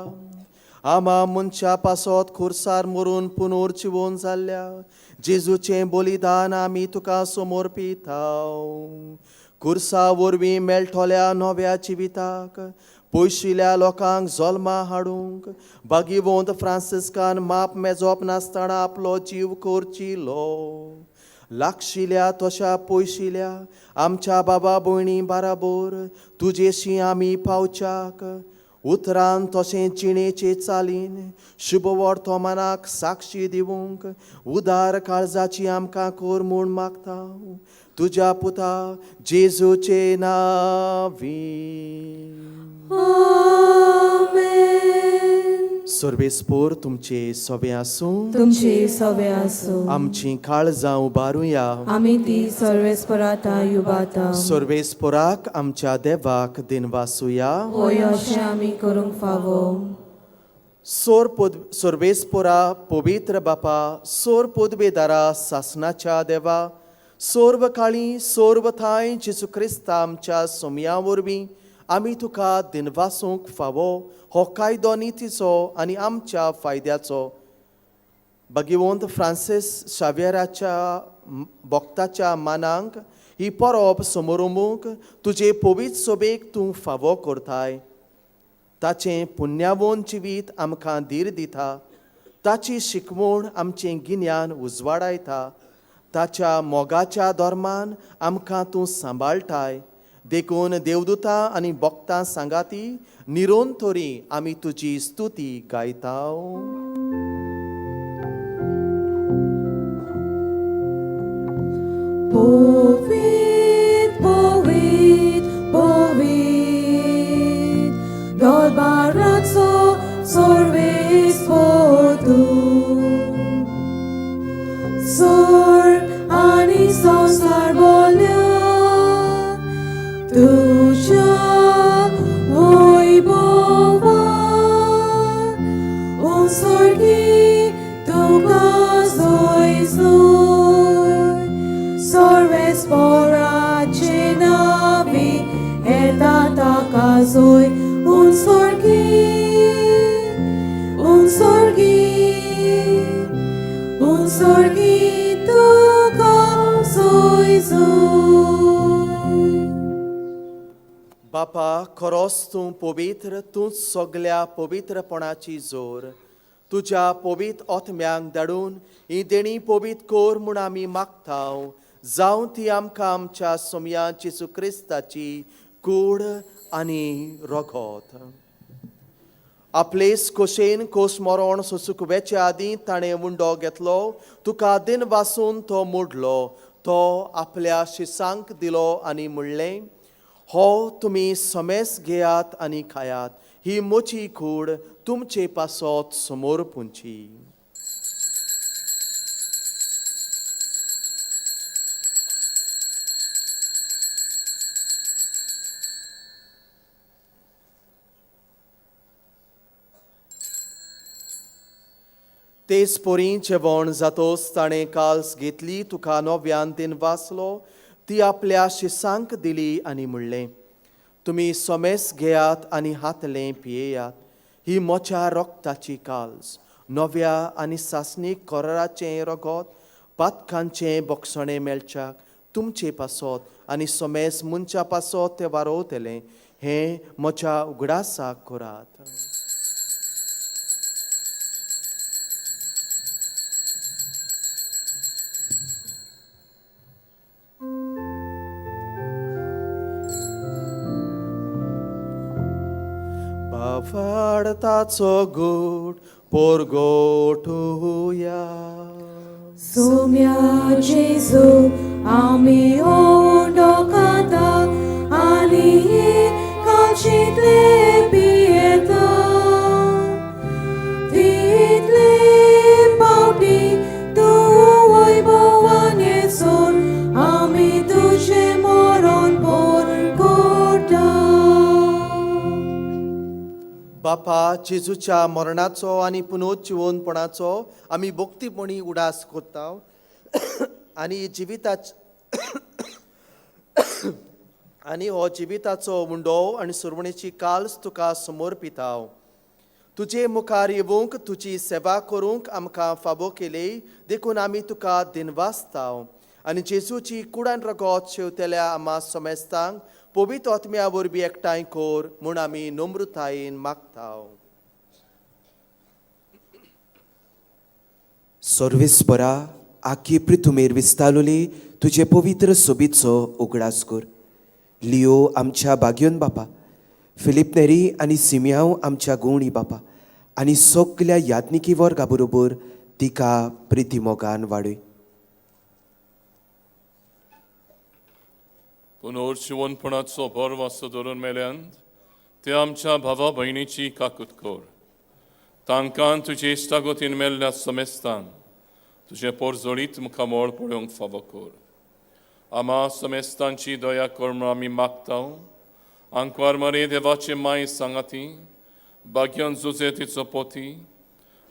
आमा मनशा पासत खुर्सार मरून पुनर्जिवन जाल्ल्या जेजूचें बलिदान आमी तुका समर्पिताव. खुर्सा वरवीं मेळटल्या नव्या जिविताक पयशिल्या लोकांक जल्मा हाडूंक भागीवंत फ्रांसिस्कान माप मेजप नासतना आपलो जीव करचिलो. लागशिल्या तशा पयशिल्या आमच्या बाबा भयणी बाराबोर तुजेशी आमी पावच्याक उतरान तशें जिणेचे चालीन शुभ वर्तमानाक साक्षी दिवंक उदार काळजाची आमकां कर म्हूण मागता तुज्या पुता जेजूचे नांवी. आमेन. सर्वेस्पोर तुमचे सवे आसूं. तुमचे सवे आसूं. आमची काळजां उबारुया. आमी ती सर्वेस्पराता युबाता. सर्वेस्पोराक आमच्या देवाक दिनवासुया. होय अशें आमी करूंक फावो. सोर पद सर्वेस्पोरा पवित्र बापा सोर पदवेदारा सासनाच्या देवा सर्व काळी सर्व थांय जेजू क्रिस्ता आमच्या सोमया वरवीं आमी तुका दिनवासूंक फावो हो कायदो नितीचो आनी आमच्या फायद्याचो. भगिवंत फ्रांसीस शाव्यराच्या भक्ताच्या मानांक ही परब समोरमूंक तुजे पवित्र सोबेक तूं फावो करताय. ताचें पुण्यावोन जिवीत आमकां धीर दिता, ताची शिकवण आमचें गिन्यान उजवाडायता, ताच्या मोगाच्या धर्मान आमकां तूं सांबाळटाय. देखून देवदूतां आनी भक्तां सांगाती निरंतरी आमी तुजी स्तुती गायता. पवित्र पवित्र पवित्र दरबाराचो सर्वेस्पोर तूं सोर आनी संवसार बोल्या तुज्या वैभवान उत्सर्गी तुका जोय जोय सर्वेस्पोराचे नांवी येता ताका जोय. उत्सर्गी उत्सर्गी उत्सर्गी तुका जोय जोय. बापा, खरोच तूं पवित्र, तूंच सगल्या पवित्रपणाची जोर. तुज्या पवित्र ओतम्यांक धाडून ही देणी पवित्र कर म्हूण आमी मागता, जावं ती आमकां आमच्या सोमया जेजू क्रिस्ताची कूड आनी रगत. आपलेच खोशेन खोस मरण सोसूंक वेचे आदीं ताणें उंडो घेतलो, तुका दिन वासून तो मोडलो, तो आपल्या शिसांक दिलो आनी म्हणलें, हो तुमी समेस घेयात आनी खायात, ही म्हजी कूड तुमचे पासत समोर पुंची. तेच पोरी जेवण जातोच ताणें काल्स घेतली, तुका नव्यान तीन वाचलो, ती आपल्या शिसांक दिली आनी म्हणलें, तुमी सोमेस घेयात आनी हातलें पियेयात, ही म्हज्या रक्ताची काल्स, नव्या आनी सासणीक कराराचें रगत, पातकांचें बोगसणें मेळच्याक तुमचे पासत आनी सोमेस मनच्या पासत तें वारोवतलें, हें म्हज्या उगडासाक करात. बाफाडताचो गोड पोरगोटुया. सोम्या जेजू आमी ओंडो खाता आनी कालशींतले पियेता, तितले पावटी तूं वैभवान येसोन आमी तुजें मरण पोरगोटा. बापा, जेजूच्या मरणाचो आनी पुनोज्जीवनपणाचो आमी भक्तीपणी उडास करता आनी जिविताच आनी हो जिविताचो उंडो आनी सुरवणेची काल्स तुका समर्पिता. तुजे मुखार येवंक, तुजी सेवा करूंक आमकां फावो केली देखून आमी तुका दिनवासता आनी जेजूची कुडान रगत शेवतेल्या आमा समेस्तांक पवित्र आत्म्या वरवीं एकठांय कर म्हूण आमी नम्रतायेन मागता. सर्वेस्परा, आखी पृथुमेर विस्तालोली तुजे पवित्र सोबीतचो उगडास कर. लियो आमच्या बाग्योन बापा, फिलीप नेरी आनी सिमियांव आमच्या गोवणी बापा आनी सगल्या याज्ञिकी वर्गा बरोबर तिका प्रिती मोगान वाडय. पुनर्जिवनपणाचो भरवासो धरून मेल्यान ते आमच्या भावा भयणीची काकूत कर. तांकां तुजे इश्टागतीन मेल्ल्या समेस्तान तुजें पोरजोळीत मुखामळ पळोवंक फावो कर. आमा समेस्तांची दया कर म्हूण आमी मागता. आंकवार मरे देवाचे माय सांगाती, बाग्योन जुजे तिचो पोती,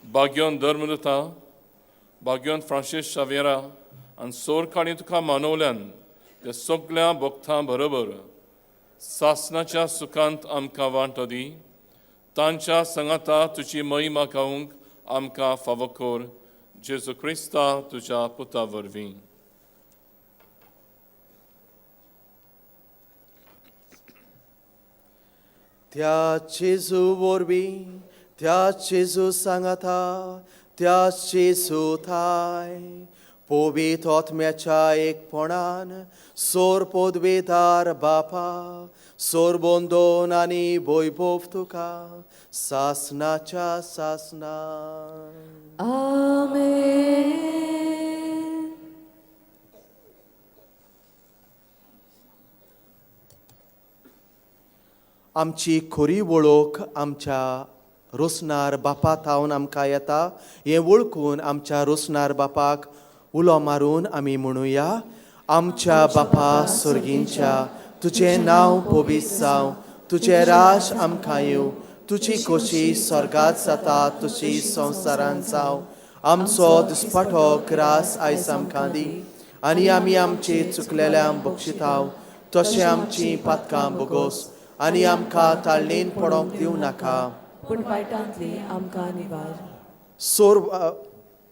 बाग्योन धर्मदुता, बाग्योन फ्रांसीस शावेरा आनी सोर काणी तुका मानवल्यान त्या सगल्या भक्तां बरोबर सासनाच्या सुखांत आमकां वांटो दी. तांच्या सांगाता तुजी महिमा गावंक आमकां फावो कर, जेजू क्रिस्ता तुज्या पुता वरवीं. त्या जेजू वरवीं, त्या जेजू सांगाता, त्या जेजू थाय पवित्र आत्म्याच्या एकपणान सोर पदवेदार बापा, सोर बोंदोन आनी वैभव तुका सासनाच्या सासना. आमेन. आमची खरी वळख आमच्या रोसनार बापा थावन आमकां येता हें वळखून आमच्या रोसनार बापाक उलो मारून आमी म्हणुया, आमच्या बापा सर्गींच्या, तुजें नांव पवित्र जावं, तुजें राज आमकां येवं, तुजी खोशी स्वर्गात जाता तशी संवसारांत जावं. आमचो दिसपाटो ग्रास आयज आमकां दी आनी आमी आमचे चुकलेल्यांक बक्षिताव तशें आमची पातकां बोगोस आनी आमकां ताळणेन पडोंक दिवं नाका, पूण वायटांतली आमकां निवार. सोर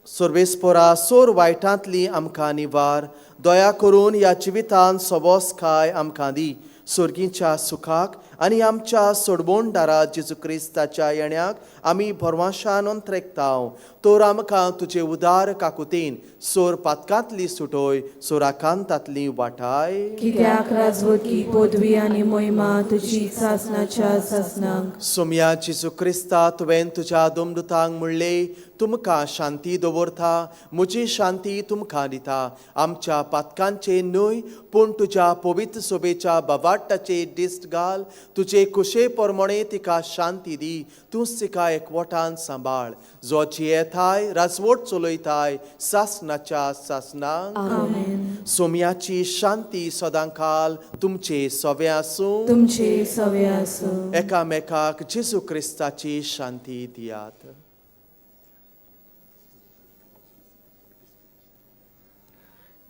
सर्वेस्परा, सोर वायटांतली आमकां निवार. दया करून ह्या जिवितान सोबोस खाय आमकां दी, सर्गीच्या सुखाक आनी आमच्या सोडवणदारा जेजू क्रिस्ताच्या येण्याक आमी भरवाशान अंत्रेकताव. तर आमकां तुजे उदार काकुतीन सोर पातकांतली सुटोय, सोराकांतांतली वाटाय. कित्याक राजवटी पदवी आनी मोहिमा तुजी सासनाच्या सासनाक. सोमया जेजू क्रिस्ता, तुवें तुज्या दोमदुतांक म्हणलें, तुमकां शांती दवरता, म्हजी शांती तुमकां दिता. आमच्या पातकांचे न्हय पूण तुज्या पवित्र सोबेच्या बाबाट्टाचे दिश्ट घाल. तुजे कुशे प्रमाणे तिका शांती दी. तूंच तिका एकवटान सांबाळ, जो जियेताय राजवट चलयताय सासनाच्या सासनाक. आमेन. सोमयाची शांती सदांकाल तुमचे सवे आसूं. तुमचे सवे आसूं. एकामेकाक जेजू क्रिस्ताची शांती दियात.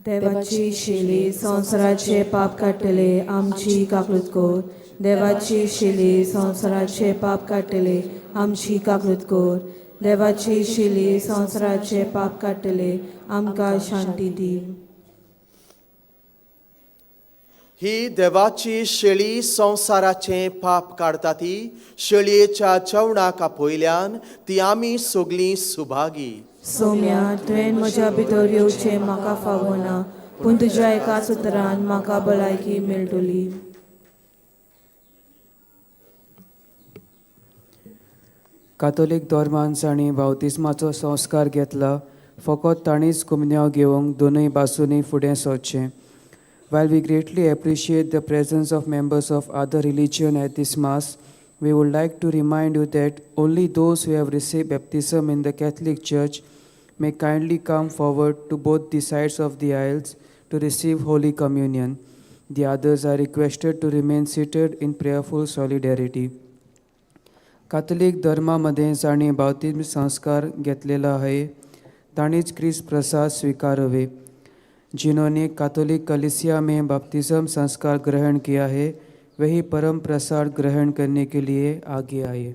देवाची शिली संवसाराचे पाप काडटले आमची काकूत कर. देवाची शिली संवसाराचे पाप काडटले आमची काकूत कर. देवाची शिली संवसाराचे पाप काडटले आमकां शांती दी. ही देवाची शेळी संवसाराचें पाप काडटा ती शेळयेच्या जेवणाक आपयल्यान ती आमी सगलीं सुभागी. सोम्या, तुवें म्हज्या भितर येवचें म्हाका फावना, पूण तुज्या एकाच उतरान म्हाका भलायकी मेळटली. कातोलीक धर्मान जांणी बावतिस्माचो संस्कार घेतला फकत तांणीच कुमन्यांव घेवंक दोनूय बाजूंनी फुडें सरचें. While we greatly appreciate the presence of members of other religion at this Mass, we would like to remind you that only those who have received baptism in the Catholic Church may kindly come forward to both the sides of the aisles to receive Holy Communion. The others are requested to remain seated in prayerful solidarity. Catholic धर्मामध्ये जांणी बावतिज्म संस्कार घेतलेला आहे तांणीच क्रिस्त प्रसाद स्वीकारावे. जिन्होंने कैथोलिक कलीसिया में बपतिस्म संस्कार ग्रहण किया है वही परम प्रसाद ग्रहण करने के लिए आगे आए.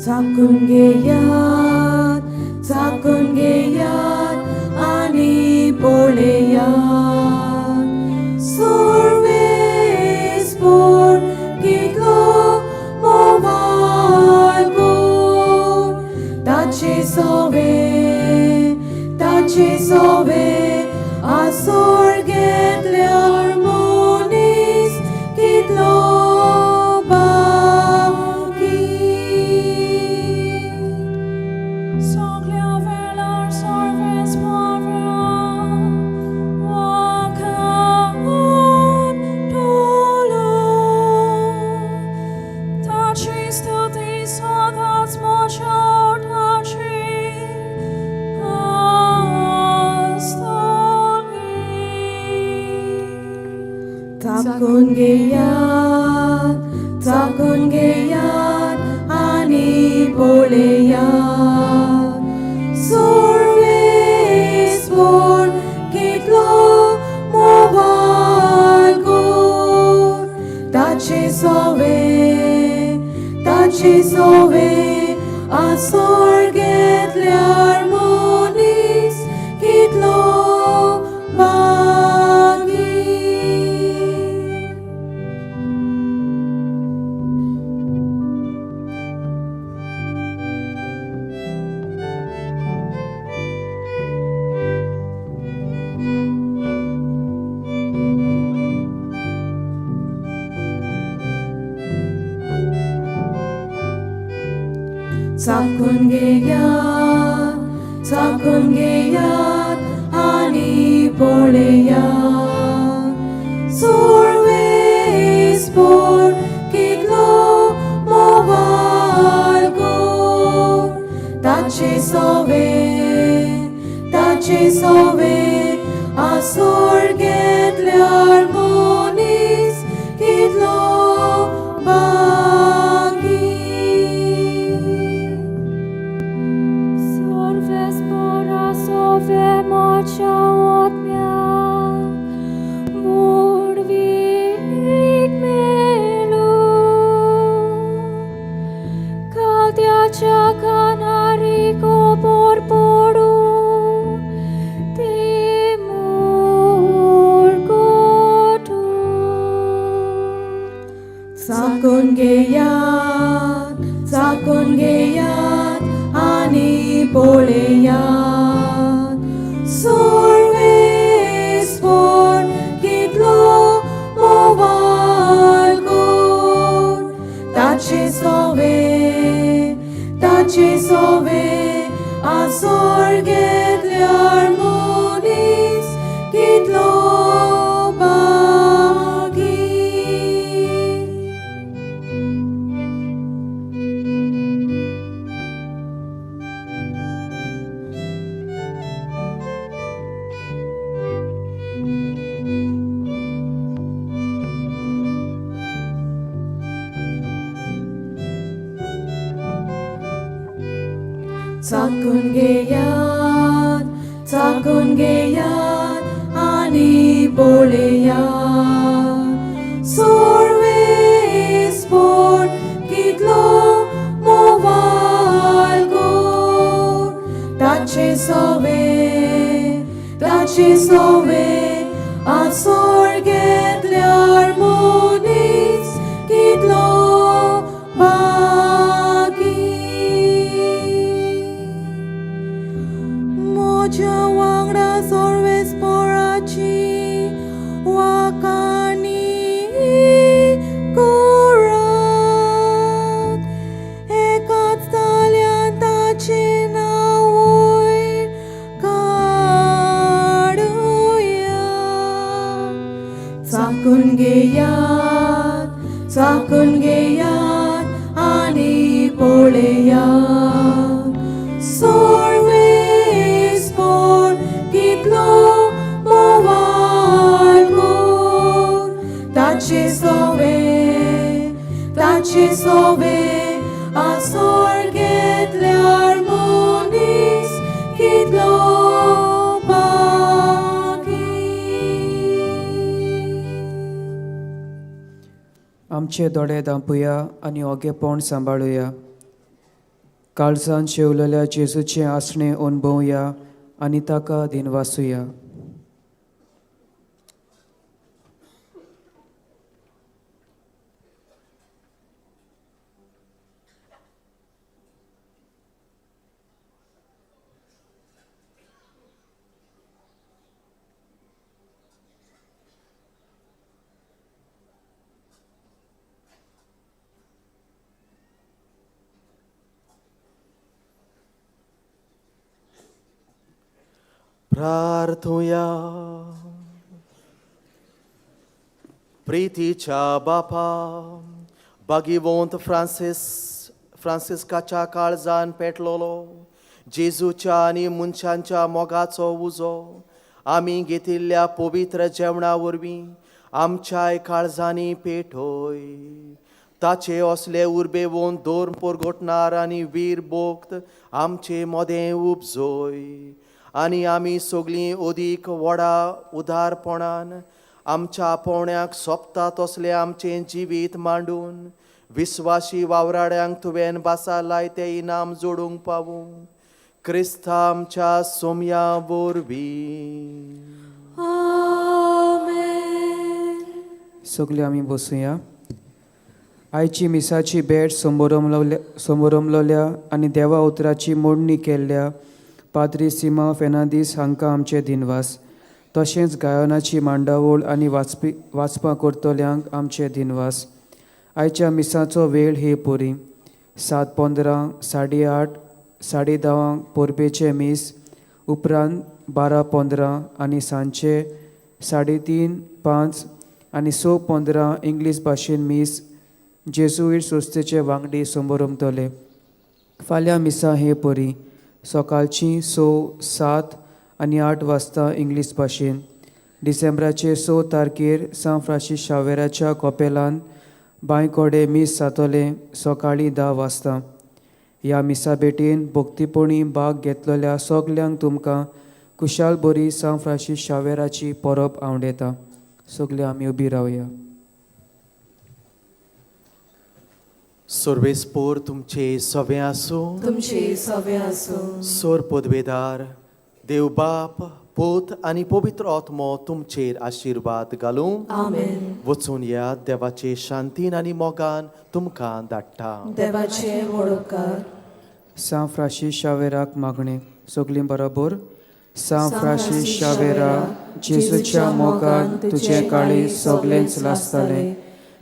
चाकून घेयात, चाकून घेयात आनी पळयात. सुरवेस पूर कितलो मोवाळ गोड. ताचे सोवे, ताचे सोवे आसोर घेतल्यार मनीस कितलो बाकी. सगल्या वेळार सर्वेस पोरा वाकान ताची स्तुती सदांच म्हज्या ओंठाचेर आसतली. चाकून घेयात, चाकून घेयात आनी पळयात. सुरवेस पूर कितलो मोवाळ गोड. ताचे सोवे, ताचे सोवे आसोर घेतल्यार मनीस कितलो बागी. चाकून घेयात, चाकून घेयात आनी पळयात. सुरवेस पूर कितलो मोवाळ गोड. ताचे सोवे, ताचे सोवे आसोर घेतल्यार मनीस कितलो बागी. त्याच्या कानारी खबर पडूं ती मुरगटूं. चाकून घेयात, चाकून घेयात आनी पळयात, सोर्वेस्पोर कितलो मोवाल गोड. ताचे सोवे, ताचे सोवे आसोर घेतल्यार मनीस कितलो बागी. चाकून घेयात, चाकून घेयात आनी पळयात, सोर्वेस्पोर कितलो मोवाल गोड. ताचे सोवे, ताचे सोवे आसोर घेतल्यार मनीस कितलो बागी. म्हज्या वांगडा सोर्वेस्पोराची वाखाणी करात, एकाच ताल्यान ताचें नांव वयर काडुया. चाकून घेयात, चाकून घेयात आनी पळयात, सोर्वेस्पोर कितलो मोवाल गोड. ताचे सोवे, ताचे सोवे आसोर घेतल्यार मनीस कितलो बागी. आमचे दोळे धांपुया आनी ओगेपण सांबाळुया. काळजान शेवलेल्या जेजूचें आसणें अणभवया आनी ताका दिनवासुया. प्रार्थुया. प्रितीच्या बापा, भागीवंत फ्रांसीस फ्रांसिस्काच्या काळजान पेटलोलो जेजूच्या आनी मनशांच्या मोगाचो उजो आमी घेतिल्ल्या पवित्र जेवणा वरवीं आमच्याय काळजांनी पेटोय. ताचे असले उर्बेवन धर्म परगटणार आनी वीर भोक्त आमचे मदें उपजोय आनी आमी सगळीं अदीक व्हडा उदारपणान आमच्या पोवण्याक सोंपता तसलें आमचें जिवीत मांडून विस्वाशी वावराड्यांक तुवें बासा लायते इनाम जोडूंक पावूं, क्रिस्ता आमच्या सोमया वरवीं. आमेन. सगळे आमी बसुया. आयची मिसाची भेट समोरमलोल्या आनी देवा उतराची मोडणी केल्ल्या पाद्री सिमा फेर्नांदीस हांकां आमचे दिनवास. तशेंच गायनाची मांडावळ आनी वाचपी वाचपां करतल्यांक आमचे दिनवास. आयच्या मिसाचो वेळ हे पुरी: 7:15, 8:30, 10:30 परबेचें मीस, उपरांत 12:15 आनी सांजचे 3:30, 5 आनी 6:15 इंग्लीश भाशेन मीस जेजुईट संस्थेचे वांगडी समोरमतले. फाल्यां मिसां हे परी: सकाळचीं 6, 7 आनी 8 वाजता इंग्लीश भाशेन. डिसेंबराचे 6 तारखेर सांत फ्रांसीस शावेराच्या कपेलान बांयकोडे मीस जातलें सकाळीं 10 वाजता. ह्या मिसा भेटीन भक्तीपणी भाग घेतलेल्या सगल्यांक तुमकां कुशाल बरी सांत फ्रांसीस शावेराची परब आवडटा. सगळे आमी उबी रावया. सर्वेस्पोर तुमचे सवें आसूं. तुमचे सवे आसूं. सोर पदवेदार देव बाप, पूत आनी पवित्र आत्मो तुमचेर आशिर्वाद घालूं. आमेन. वचून या, देवाचे शांतीन आनी मोगान तुमकां धाडटा. देवाचे व्हड उपकार. सां फ्रांसीस शावेराक मागणें. सगलीं बरोबर. सां फ्रांसीस शावेरा, जेजूच्या मोगान तुजें काळीज सगलेंच लासतालें,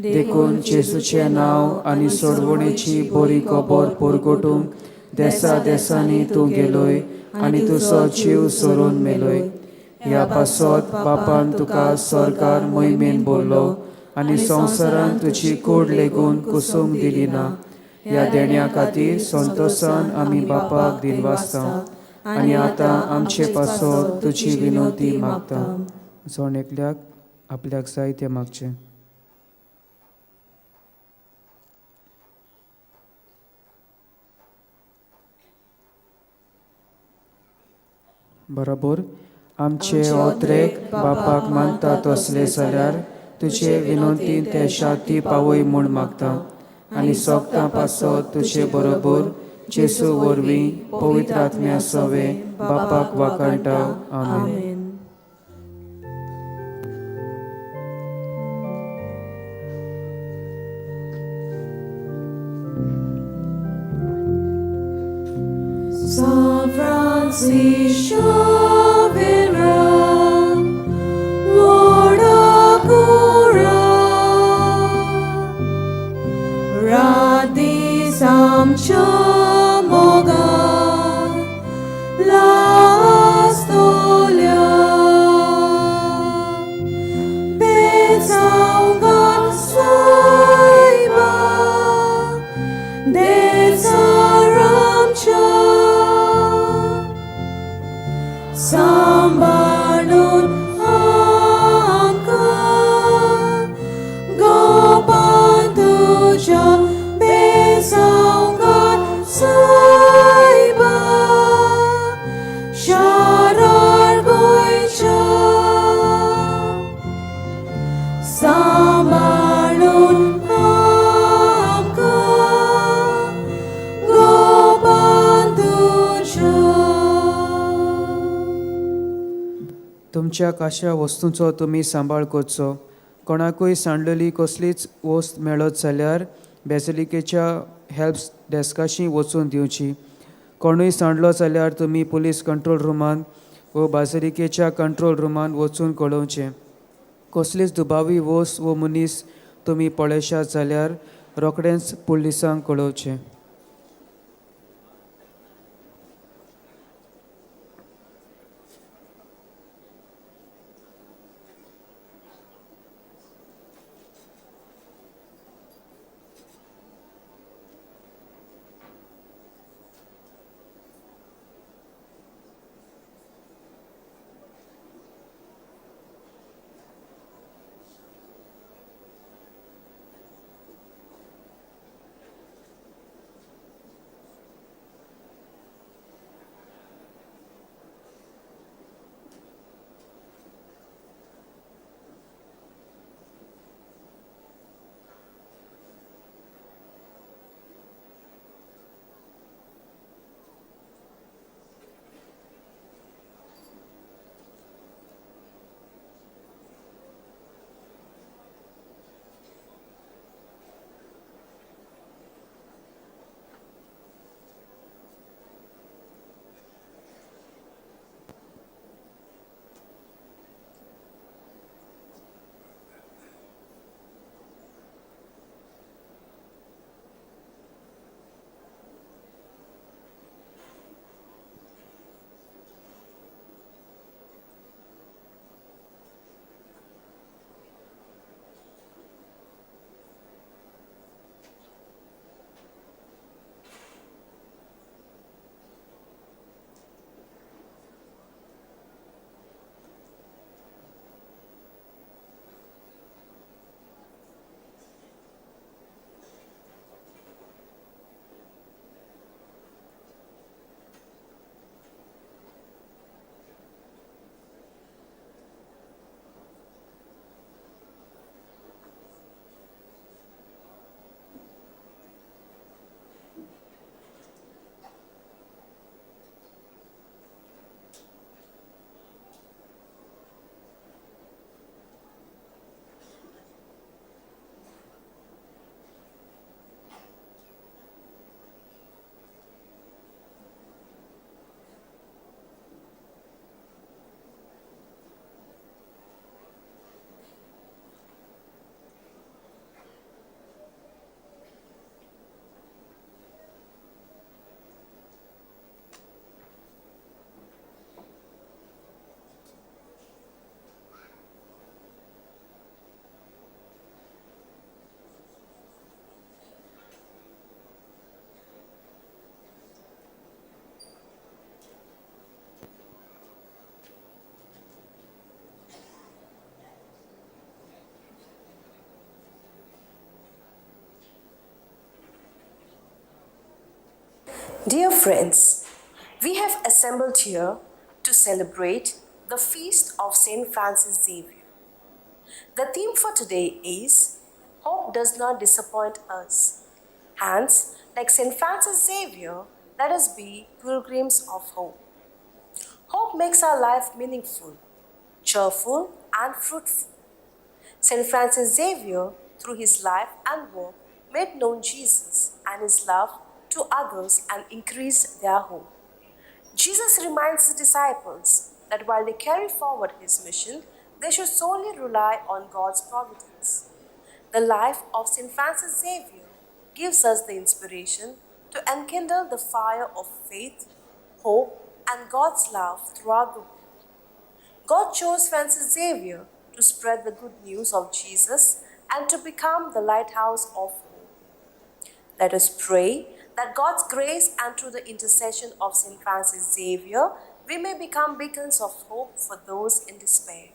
देखून जेजूचें नांव आनी सोडवणेची बरी खबर परगटूंक देसा देसांनी तूं गेलोय आनी तुजो जीव सोरून मेलोय. ह्या पासत बापान तुका स्वर्गार मोहिमेन भरलो आनी संवसारांत तुजी कूड लेगून कुसूंक दिली ना. ह्या देण्या खातीर संतोसान आमी बापाक दिनवासता आनी आतां आमचे पासत तुजी विनवती मागता. जण एकल्याक आपल्याक जाय तें मागचें. बरोबर. आमचे ओत्रेक बापाक मानता तसले जाल्यार तुजे विनवतीन ते शांती पावय म्हूण मागता आनी सोगतां पासत तुजे बरोबर जेजू वरवीं पवित्र आत्म्या सवे बापाक वाखाणटा. आमेन. आमेन. San Francisco Vera, Lord Akura, Radhi Samcha Moga, Lastolia, Betsaungan Saiba, Detsaramcha, सांबाळून आमकां गोपान तुज्या बेसांवगार सायबा, शारार गोंयच्या, सांबाळून आमकां गोपान तुज्या. तुमच्या काश्या वस्तूंचो तुमी सांबाळ करचो. कोणाकूय सांडलेली कसलीच वस्त मेळत जाल्यार बेजिलिकेच्या हेल्प डेस्काशी वचून दिवची. कोणूय सांडलो जाल्यार तुमी पुलीस कंट्रोल रुमान वो बाजिलिकेच्या कंट्रोल रुमान वचून कळोवचें. कसलीच दुबावी वस्त वो मनीस तुमी पळयशात जाल्यार रोखडेंच पुलिसांक कळोवचें. Dear friends, we have assembled here to celebrate the feast of Saint Francis Xavier. The theme for today is Hope Does Not Disappoint Us. Hence, like Saint Francis Xavier, let us be pilgrims of hope. Hope makes our life meaningful, cheerful, and fruitful. St. Francis Xavier, through his life and work, made known Jesus and his love to others and increased their hope. Jesus reminds his disciples that while they carry forward his mission, they should solely rely on God's providence. The life of St. Francis Xavier gives us the inspiration to enkindle the fire of faith, hope, and God's love throughout the world. God chose Francis Xavier to spread the good news of Jesus and to become the lighthouse of hope. Let us pray that God's grace and through the intercession of St. Francis Xavier, we may become beacons of hope for those in despair.